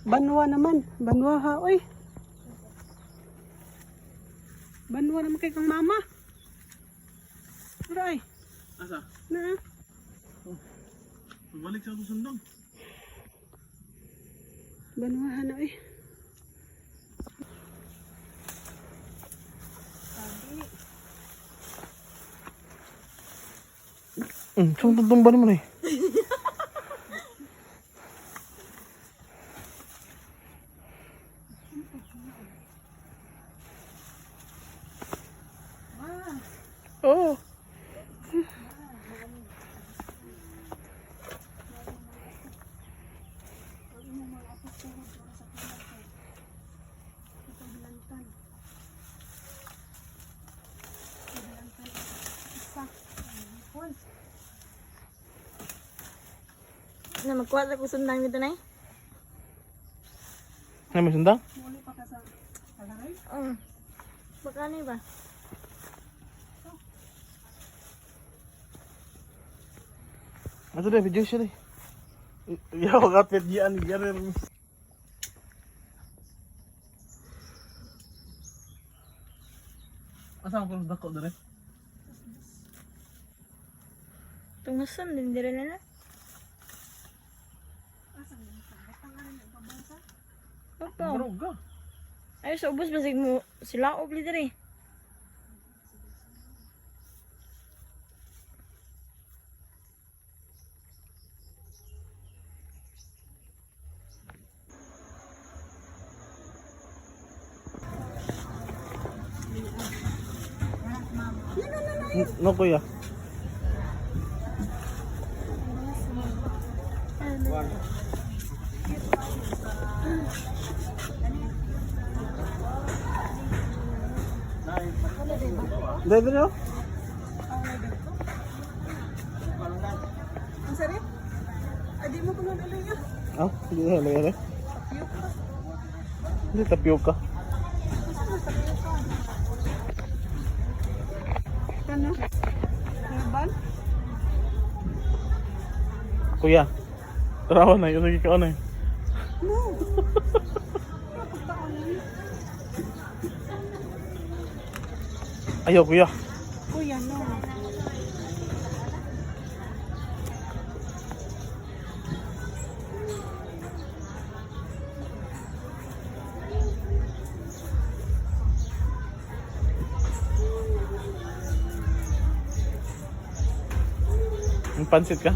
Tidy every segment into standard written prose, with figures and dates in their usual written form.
Banwa naman. Banwa ha, oy. Banwa naman kay kang mama. Aray. Asa? Na. Balik sa atong sundang. Banwa ha na, oy. Saan tutumba naman eh? Oh. Na magkuha sa kusundang dito na eh. Ano may sundang? Muli pa ka sa kalaray. Oo. Baka ano ba? Ato deh, video siya deh. Ya, outfit diyan, diyan. Asa ang cross dako dire? Tungusan din dire na na. Opo. Maruga. Ay, sa ubos basig mo sila obli dire. No, kuya. Dahil dito? Ang sarap. Adi mo kuno dali ya. Ah, hindi na lagay. Hindi tapioca. Kano? Herbal? Kuya. Tarawan na, yung ka na eh. No. Ayaw, kuya. Kuya, no. Yung pansit ka?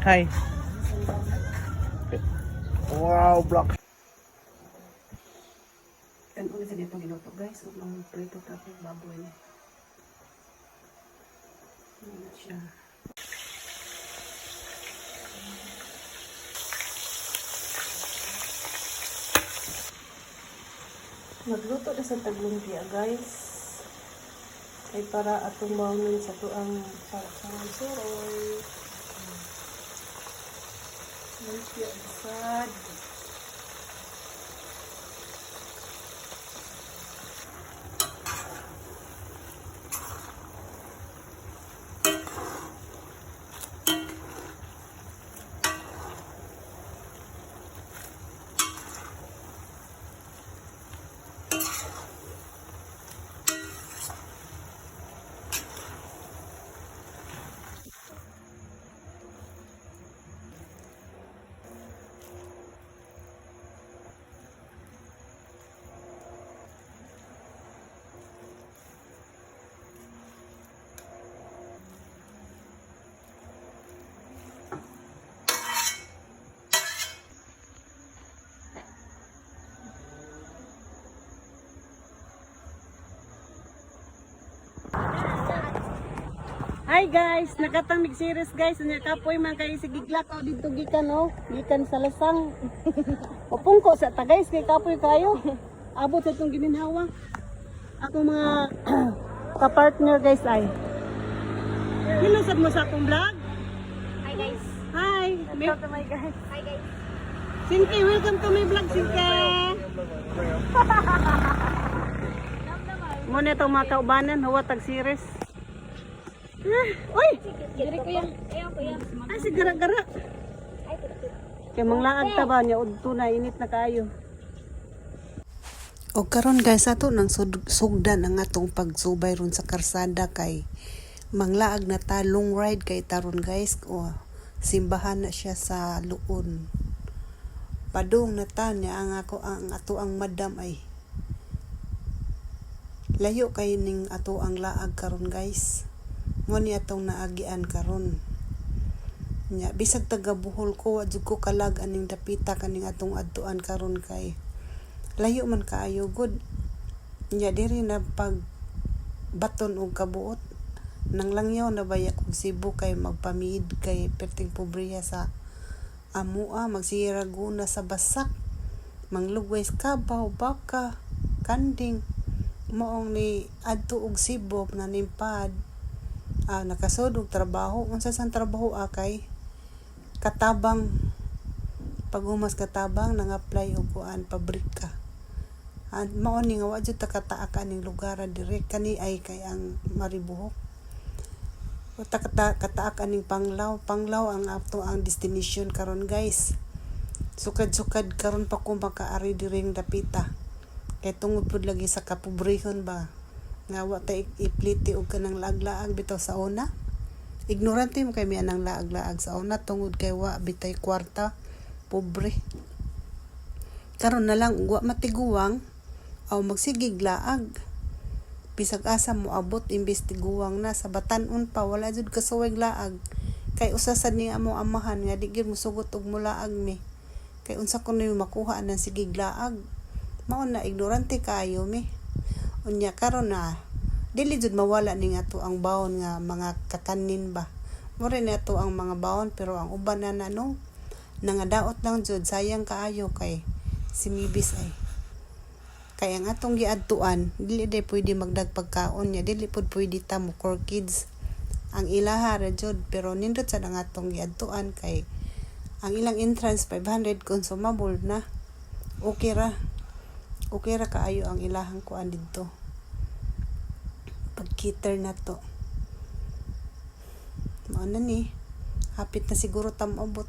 Hi. Wow, black. Ano na sa dito giluto, guys? Ug ang prito tapos baboy ni. Ano na siya. Magluto na sa taglumpia, guys. Kay para atong bawnon sa tuang para sa suroy. Lumpia sad. Hi guys, nakatang mig series guys. Unya kapoy man kay sige glakaw didto gikan oh. Gikan sa lasang. Upong ko sa ta guys kay kapoy kayo. Abot sa itong gininhawa. Ako mga ka-partner guys ay. Hello sad mo sa akong vlog. Hi guys. Hi. Welcome to my guys. Hi guys. Sinke, welcome to my vlog, Sinke. Muna itong mga kaubanan, huwa tag series. Ah, uy! Diri kuya. Ayaw kuya. Ay, si gara-gara. Ay, tutok. Kay manglaag ta ba niya, udto na, init na kaayo. O karon guys, ato nang sugdan ang atong pagsubay ron sa karsada kay manglaag na ta, long ride kay taron guys, o simbahan na siya sa Luon. Padung na ta niya ang ako ang ato ang madam ay layo kay ning ato ang laag karon guys. Mo ni atong naagian karon. Nya bisag taga Bohol ko, wa jud ko kalag aning dapita kaning atong adtuan karon kay layo man kaayo gud. Nya diri na pag baton og kabuot nang langyaw na baya kog Cebu kay magpamid kay perting pobriya sa amua, magsiraguna sa basak, manglugway sa kabaw, baka, kanding, moong ni adto og Cebu na nimpad, nakasod og trabaho. Unsa sang trabaho akay katabang, pag-umas katabang nang-apply og kuan, pabrika. An mao ni nga wa jud ta kataak aning lugar dire kani ay kay ang Maribuhok. Wa ta kataak aning Panglao. Panglao ang ato ang destination karon guys. Sukad-sukad karon pa ko makaari diring dapita. Kay tungod pud lagi sa kapobrehon ba nga wa ta ipliti og kanang laag-laag bitaw sa una. Ignorante mo kay mi anang laag-laag sa una tungod kay wa bitay kwarta, pobre. Karon na lang wa matiguang aw magsigig laag. Bisag asa mo abot imbes tiguang na sa batan-on pa wala jud kasuway laag. Kay usa sad ni among amahan nga di gyud mosugot og mulaag mi. Kay unsa kuno yung makuha nang sigig laag. Mao na ignorante kaayo mi. Unya karon na dili jud mawala ning ato ang baon nga mga kakanin ba. Mura ni ato ang mga baon pero ang uban na na no nangadaot lang jud, sayang kaayo kay simibis ay. Kay ang atong giadtuan dili day pwede magdagpagkaon niya, dili pud pwede ta mo core kids. Ang ilaha ra jud, pero nindot sad ang atong giadtuan kay ang ilang entrance 500 consumable na. Okay ra. Okay ra kaayo ang ilahang kuan didto. Pag-cater na to. Mao na ni. Hapit na siguro tamobot.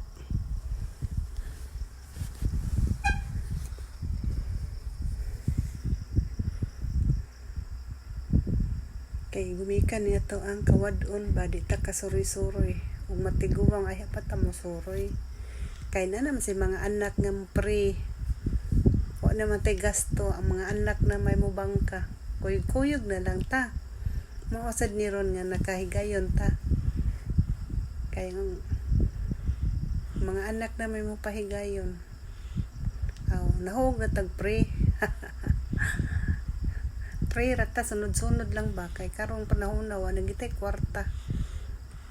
Kay gumikan niya to ang kawadon ba, di ta kasuroy-suroy. Ug matiguang ay pa ta mo suroy. Kay na naman si mga anak nga mo pre. Wa naman tay gasto ang mga anak na may mubangka. Kuyog-kuyog na lang ta. Mao sad ni ron nga nakahigayon ta. Kay ang mga anak na may mo pahigayon. Aw, nahog na tag pre. Pre ra ta, sunod-sunod lang ba kay karong panahon na wa nagitay kwarta.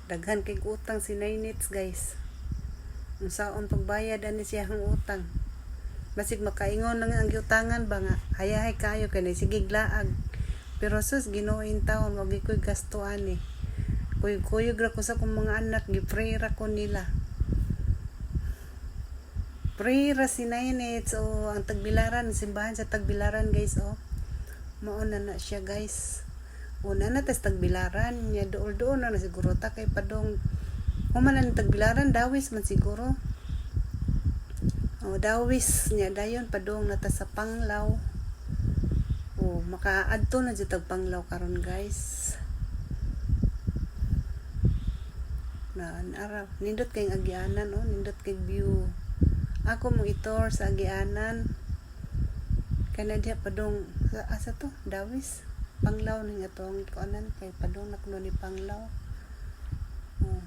Daghan kay utang si Nainits guys. Unsaon pagbayad ani siya ang utang. Basig makaingon lang ang giutangan ba nga hayahay kayo kay sige laag. Pero sus Ginoo in taon wag ko'y gasto ani. Kuyog-kuyog ra ko sa akong mga anak, gi-pray ra ko nila. Pray ra si Nainits o ang Tagbilaran, simbahan sa Tagbilaran guys oh. Mao na na siya guys. Una na tas Tagbilaran nya dool-dool na, na siguro ta kay padong human ang Tagbilaran, Dawis man siguro. O Dawis nya dayon padong na ta sa Panglao. O makaadto na jud tag Panglao karon guys. Na araw nindot kay agianan oh, nindot kay view. Ako mo itor sa agianan. Kana diha padong sa asa to, Dawis. Panglao ning atong kuanan kay padong na kuno ni Panglao. Oh,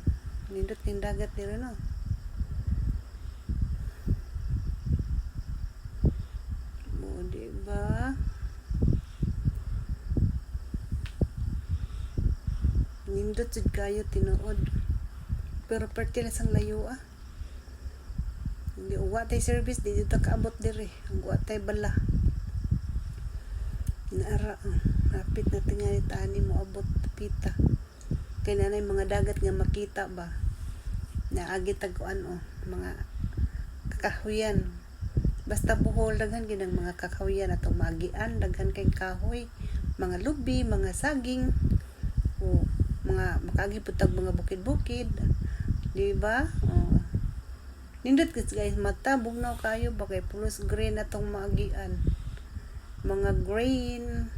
nindot kay dagat diri no. Mo di ba? Nindot Nindot jud kayo tinuod. Pero perti lang sang layo ah. Hindi uwa tay service di dito kaabot diri. Ang uwa tay bala. Naara ah. Hapit na tingali tani mo abot pita. Kay nanay mga dagat nga makita ba. Naagi tag-kuan oh, mga kakahuyan. Basta Bohol daghan gid ang mga kakahuyan atong maagian, daghan kay kahoy, mga lubi, mga saging, o mga makaagi pud tag mga bukid-bukid. Di ba? Oh. Nindot guys, guys mata bugnaw kayo ba kay pulos green atong maagian. Mga green.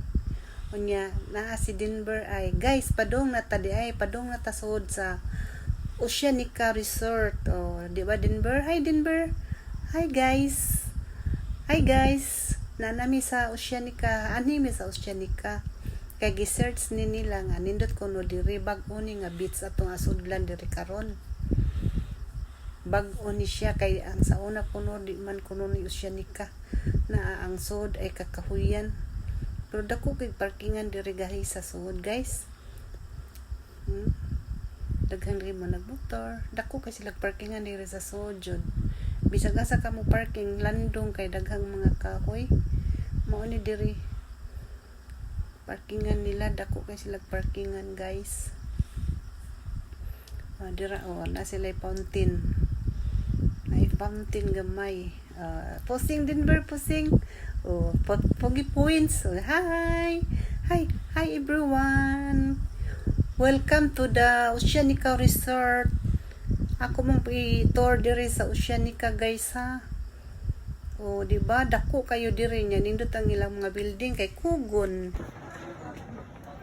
Unya naa si Denver ay guys padong na ta di ay padong na ta suod sa Oceanica Resort. Oh, di ba Denver? Hi Denver. Hi guys. Hi guys. Nanami sa Oceanica, ani mi sa Oceanica. Kay gi-search ni nila nga nindot kuno diri bag-o ni nga beach atong asudlan diri karon. Bag-o ni siya kay ang sa una kuno di man kuno ni Oceanica na ang sud ay kakahuyan. Pero dako kay parkingan diri gahi sa sud guys. Daghan rin mo nagmotor. Dako kay sila parkingan diri sa sud jud. Bisag asa ka mo parking landong kay daghang mga kahoy. Mao ni diri parkingan nila, dako kay sila parkingan guys. Ah, dira oh, na sila fountain. Ay fountain gamay. Ah, posing Denver posing. Oh, pogi points. Oh, hi. Hi, hi everyone. Welcome to the Oceanica Resort. Ako mong i-tour diri sa Oceanica guys ha. Oh, di ba? Dako kayo diri nya nindot ang ilang mga building kay kugon.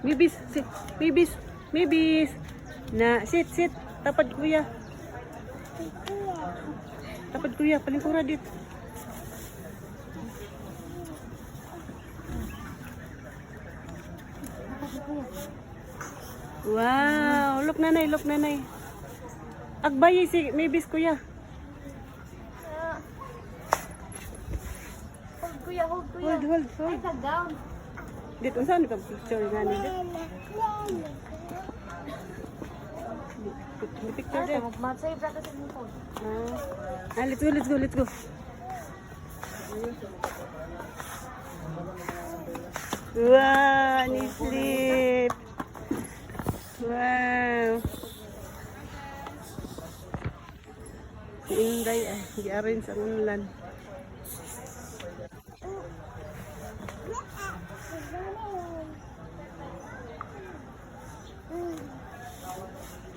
Mibis, sit. Mibis, Mibis. Na, sit, sit. Tapad kuya. Tapad kuya, palingkura dito. Wow, look nanay, look nanay. Agbay si Mibis kuya. Hold kuya, hold kuya. Hold, hold, Ay, hold. sa gown. Dito, saan ka picture nga ni? Picture Ay, din. mag-save ra kasi mo phone. Ah, let's go, let's go, let's go. Wow, ni sleep. Wow. Si Inday ay giarin sa unlan.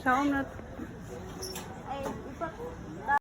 Saom na.